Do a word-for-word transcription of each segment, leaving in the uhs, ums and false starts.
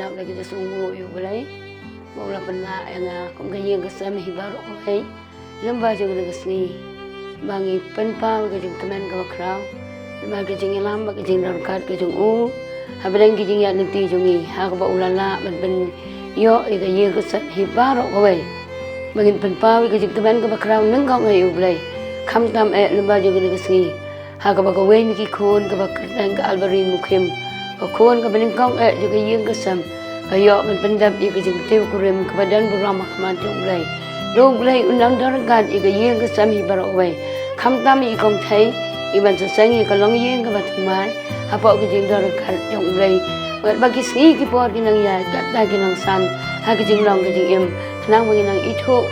Ap la ki jingsngewnguh ïa U Blei ba u la pynlah ïa nga kum ka ïing ka sem hi baroh kawei. Lyngba jong kane ka sngi ba ngi pynpaw ïa ka jingkmen kaba khraw, lyngba ka jingïalam bad ka jingdon ryngkat ka jong u hapdeng ka jingïaid lynti jong ngi, ha kaba u la lah ban pynïoh ïa ka ïing ka sem hi baroh kawei. Ba ngin pynpaw ïa ka jingkmen kaba khraw nyngkong eh ïa U Blei, khamtam eh lyngba jong kane ka sngi, ha kaba kawei na ki khun kaba kyrteng ka Albarin Mukhim, ka khun kaba nyngkong eh jong ka ïing ka sem, ka ïoh ban pyndep ïa ka jingtiew kurim kaba don burom ha khmat jong U Blei. Dei U Blei un nang don ryngkat ïa ka ïing ka sem hi baroh kawei, khamtam ïa i Kong Thei, i ban sa seng ïa ka longïing kaba thymmai hapoh ka jingdon ryngkat jong U Blei. Bad ba ki sngi ki por ki nang ïaid, katta ki nang san ha ka jinglong ka jingim, khnang ba ngin nang ithuh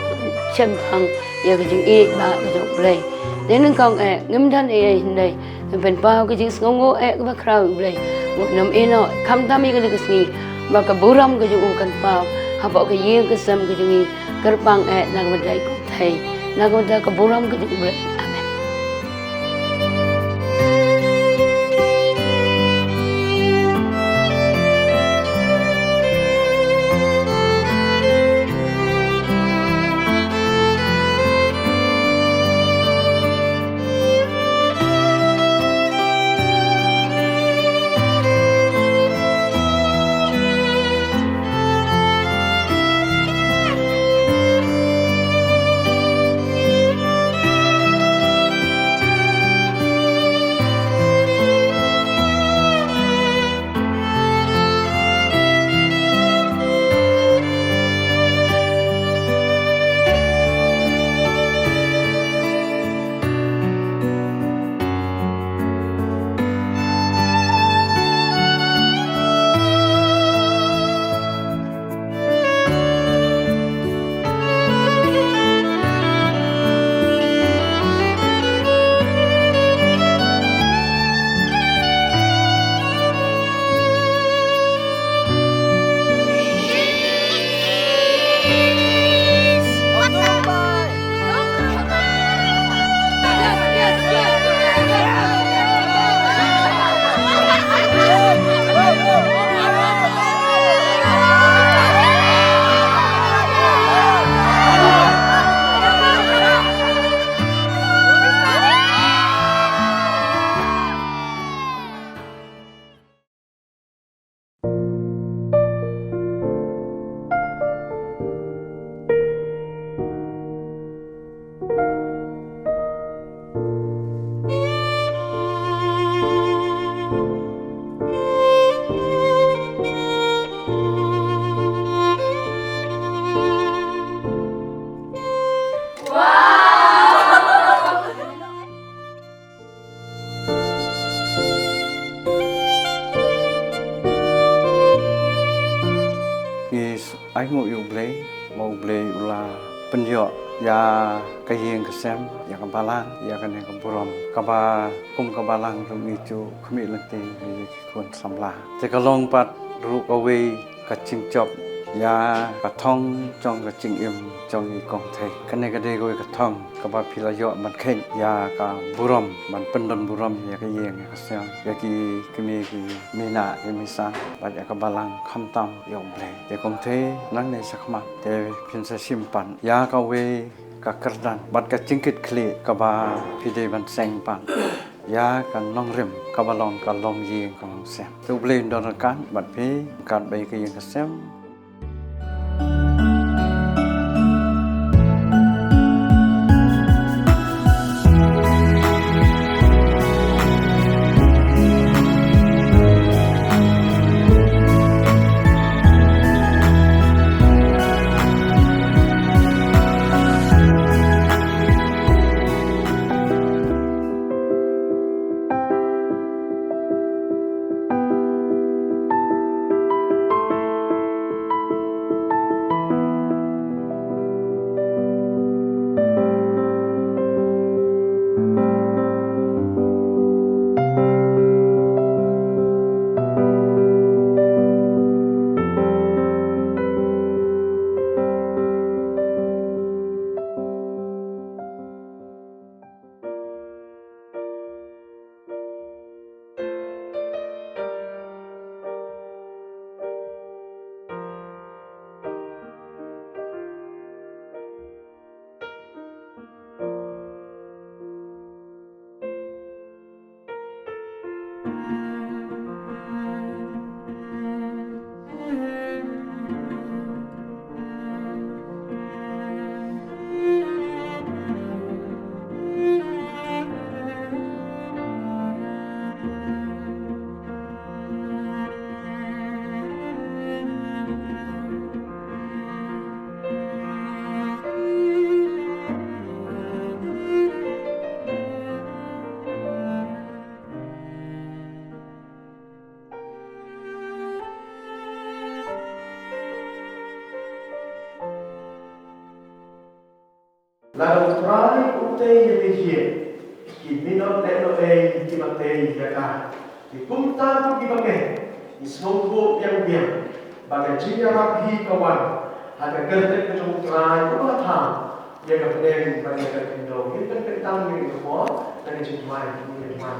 shemphang ïa ka jingïeit ba ka jong U Blei. Te nyngkong eh ngim don ei ei hynrei ngin pynpaw ka jingsngewnguh eh kaba khraw ïa U Blei. Wat nym ïehnoh, khamtam ïa kane ka sngi ba ka burom ka jong u kan paw hapoh ka ïing ka sem ka jong ngi, kyrpang eh na ka bynta i Kong Thei, na ka bynta ka burom ka jong U Blei. Amen. Ngi ainguh ïa U Blei, ba U Blei u la pynïoh ïa ka ïing ka sem, ïa ka balang, ïa kane ka burom kaba kum ka balang ruh ngi ju khmih lynti ïa ki khun samla. Te ka long pat ruh kawei ka jingjop ïa ka thong jong ka jingim jong i Kong Thei. Kane ka dei kawei ka thong kaba phi la ïoh ban kheiñ ïa ka burom, ban pyndon burom ïa ka ïing ïa ka sem, ïa ki kmie ki kmie na ki kmie san bad ïa ka balang, khamtam ïa U Blei. Te Kong Thei, nangne shakhmat te phin sa shim pat ïa kawei ka kyrdan bad ka jingkitkhlieh kaba phi dei ban seng pat ïa ka nongrim kaba long ka longïing ka longsem. Te U Blei un don ryngkat bad phi ryngkat bad ïa ka ïing ka sem. Lada U Trai u tei ïa me, ki minot lehnohei kiba tei ïa ka. Ki kumta kum kiba me, ngi sngewthuh biang biang ba ka jingïarap hi ka wan ha ka kyrteng ka jong U Trai uba la thaw ïa ka bneng bad ïa ka khyndew. Ngin pynkyntang ïa ka por da ka jingduwai, ngin duwai.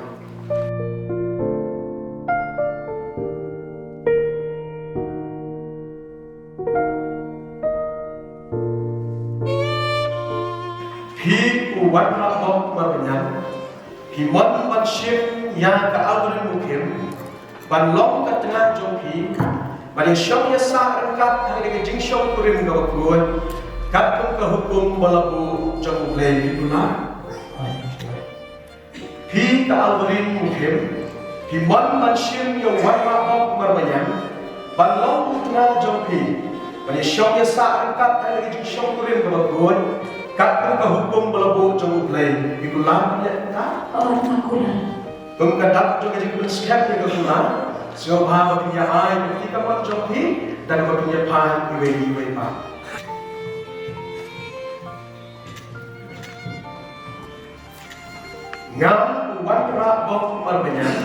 Phi u wanrah bok marwaniang, phi mon ban shim ïa ka albarit mukhim ban long ka tnga jong phi, ban ïashong ïasah ryngkat ha kane ka jingshongkurim kaba khuid, katkum ka hukum ba la buh jong U Blei. Phi u wanrah bok marwaniang, phi ka albarit mukhim, phi mon ban shim ïa u wanrah bok marwaniang ban long u tnga jong phi, ban ïashong ïasah ryngkat ha kane ka jingshongkurim kaba khuid, katkum ka hukum ba la buh jong U Blei. Phi kular ïa kata? Ong, nga kular. Kum ka dak jong ka jingpynskhem ïa ka kular, sngewbha ba phin ïa ai ka kti kamon jong phi da kaba phin ïa phai iwei iwei pat. Nga u wanrah bok marwaniang.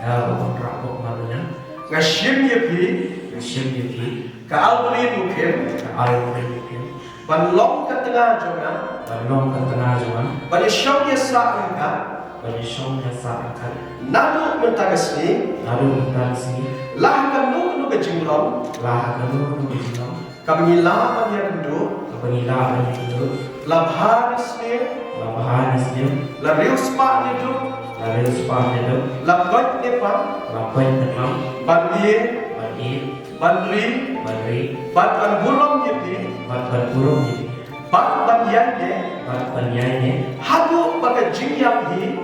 Nga u wanrah bok marwaniang. Nga shim ïa phi. Nga shim ïa phi. Ka albarit mukhim. Ka albarit mukhim. Ban long ka tnga jong nga. Ban long ka tnga jong nga. Ban ïashong ïasah ryngkat. Ban ïashong ïasah ryngkat. Naduh mynta ka sngi. Naduh mynta ka sngi. La ha kano kano ka jinglong. La ha kano kano ka jinglong. Kaba ngi lah ban ïakynduh. Kaba ngi lah ban ïakynduh. La bha ne sniew. La bha ne sniew. La riewspah ne duk. La riewspah ne duk. La koit ne pang. La koit ne pang. Ban ïeit. Ban ïeit. Ban ri. Ban ri. Bad ban burom ïa phi. Bad ban burom ïa phi. Bad ban ïaineh. Bad ban ïaineh. Haduh ba ka jingïap hi.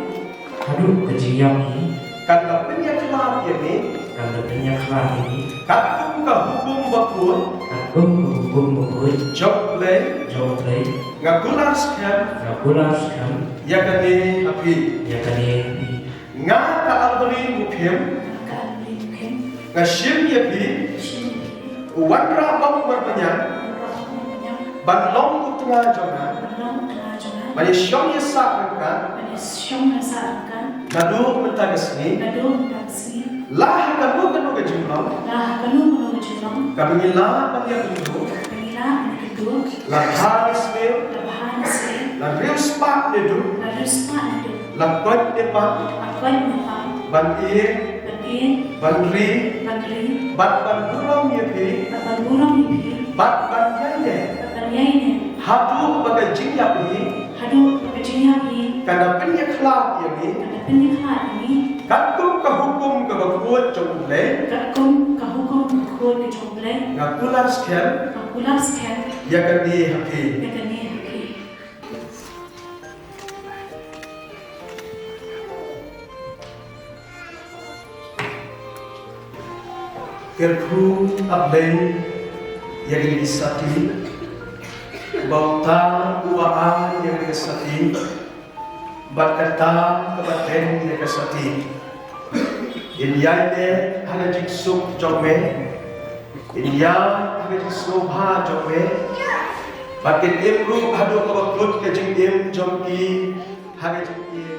Haduh ka jingïap hi. Kan da pynïakhlad ïa me. Kan da pynïakhlad ïa me. Katkum ka hukum bakhuid. Katkum ka hukum bakhuid. Jong U Blei. Jong U Blei. Nga kular skhem. Nga kular skhem. Ïa kane ha phi. Ïa kane ha phi. Nga ka albarit mukhim. Nga ka albarit mukhim. Nga shim ïa phi. Shim ïa phi. U wanrah bok marwaniang. Wanrah bok marwaniang. Ban long u tnga jong nga. Ban long u tnga jong nga. Ban ïashong ïasah ryngkat. Ban ïashong ïasah ryngkat. Naduh mynta ka sngi. Naduh mynta ka sngi. La ha kano kano ka jinglong. La ha kano kano ka jinglong. Kaba ngi lah ban ïakynduh. Kaba ngi lah ban ïakynduh. La bha ne sniew. La bha ne sniew. La riewspah ne duk. La riewspah ne duk. La koit ne pang. La koit ne pang. Ban ïeit. Ban ïeit. Ban ri. Ban ri. Bad ban burom ïa phi. Bad ban burom ïa phi. Bad ban ïaineh. Bad ban ïaineh. Haduh ba ka jingïap hi. Haduh ba ka jingïap hi. Kan da pynïakhlad ïa me. Kan da pynïakhlad ïa me. Katkum ka hukum kaba khuid jong U Blei. Katkum ka hukum kaba khuid jong U Blei. Nga kular skhem. Nga kular skhem. Ïa kane ha phi. Ïa kane ha phi. Kyrkhu, A Blei, ïa kine ki sati, ba uta uba ai ïa kine ki sati, bad kata kaba teng ïa ka sati, in ïaineh ha ka jingsuk jong me, in ïaid ha ka jingsngewbha jong me, bad kin im ruh haduh kaba kut ka jingim jong ki ha ka jingim.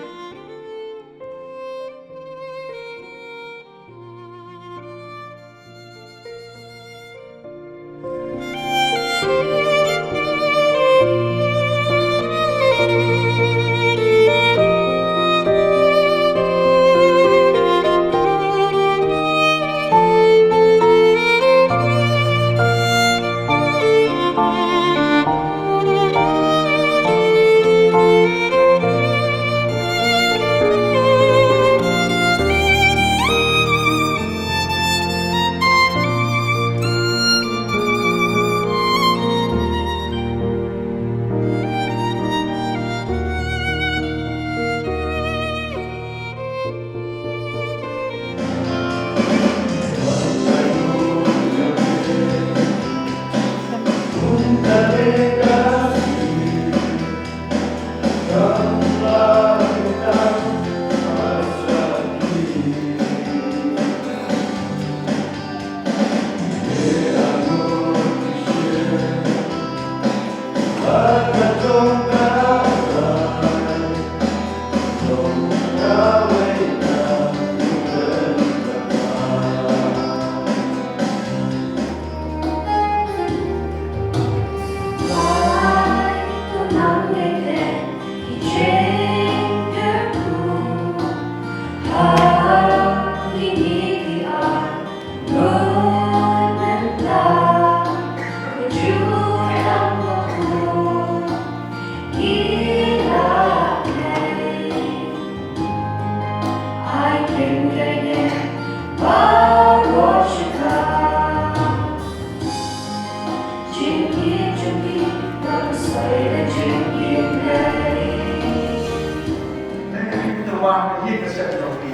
Te to wan ïa ka sem jong phi.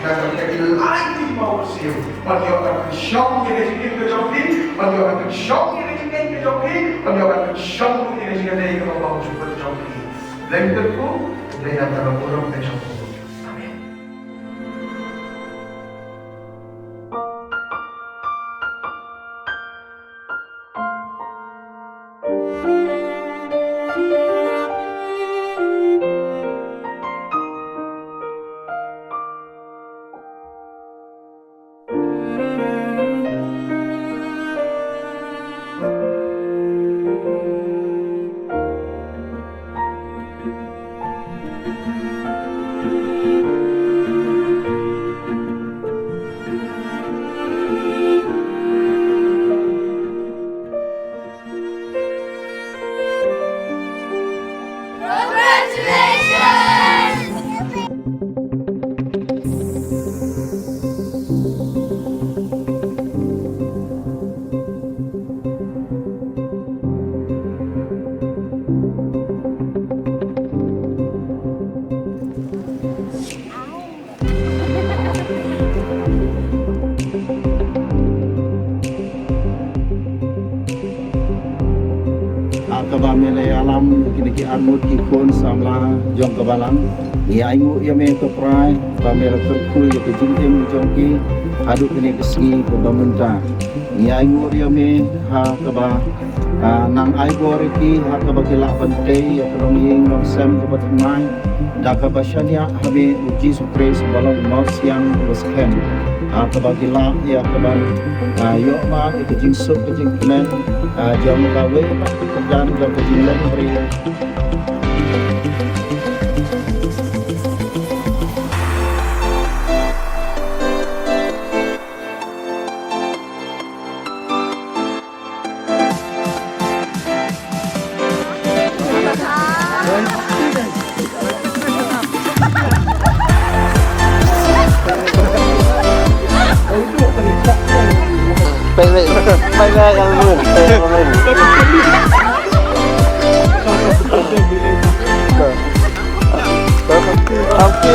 Nga kwah ka jingïaid phi mo Mynsiem. Ban ïoh ban pynshong ïa ka jingim ka jong phi. Ban ïoh ban pynshong ïa ka jingim ka jong phi. Ban ïoh ban pynshong ïa ka jingim ka jong phi. Lem kyrkhu, lem kyrkhu ka jong phi. Amen. Ha kaba me la ïalam ïa kine ki arngut ki khun samla jong ka balang, ngi ainguh ïa me ko Trai ba me la kyrkhu ïa ka jingim jong ki haduh kane ka sngi kaba mynta. Ngi ainguh ïa me ha kaba, ah, nang ai bor ïa ki ha kaba ki lah ban tei ïa ka longïing longsem kaba thymmai da kaba shaniah ha me U Jisu Khrist ba long u mawsiang uba skhem. Ha kaba ki lah ïa kaban, ah, ïoh mad ïa ka jingsuk ka jingkmen, ah, jong kawei pat ka kyrdan jong ka jinglong briew. Bye bye. Bye bye, Alvin. Bye, Alvin. Happy.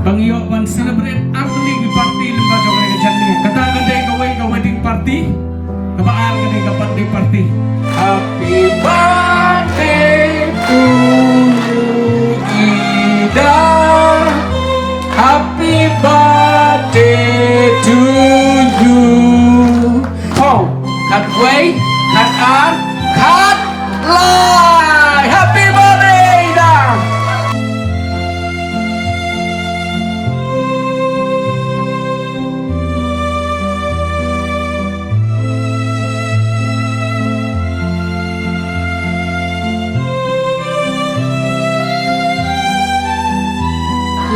Ba ngi ïoh ban celebrate ar tylli ki party lyngba jong kane ka janmiet. Kata ka dei kawei ka wedding party. Kaba ar ka dei ka birthday party. Happy birthday to you, Ida. Happy birthday to you. Ho, khatwei, khatar, khatlai. Happy birthday, Ida.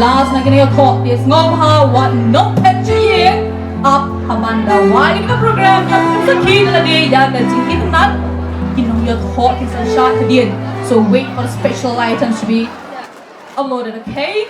Last na kine ïa thoh, te sngewbha wat nang phet shuh ïa ap, haba nda wai ïa ka program ïa ka sakhi na lade ïa ka jingitynnad, ki nongïathoh kin sa shad hadien. So wait for special items to be uploaded, okay?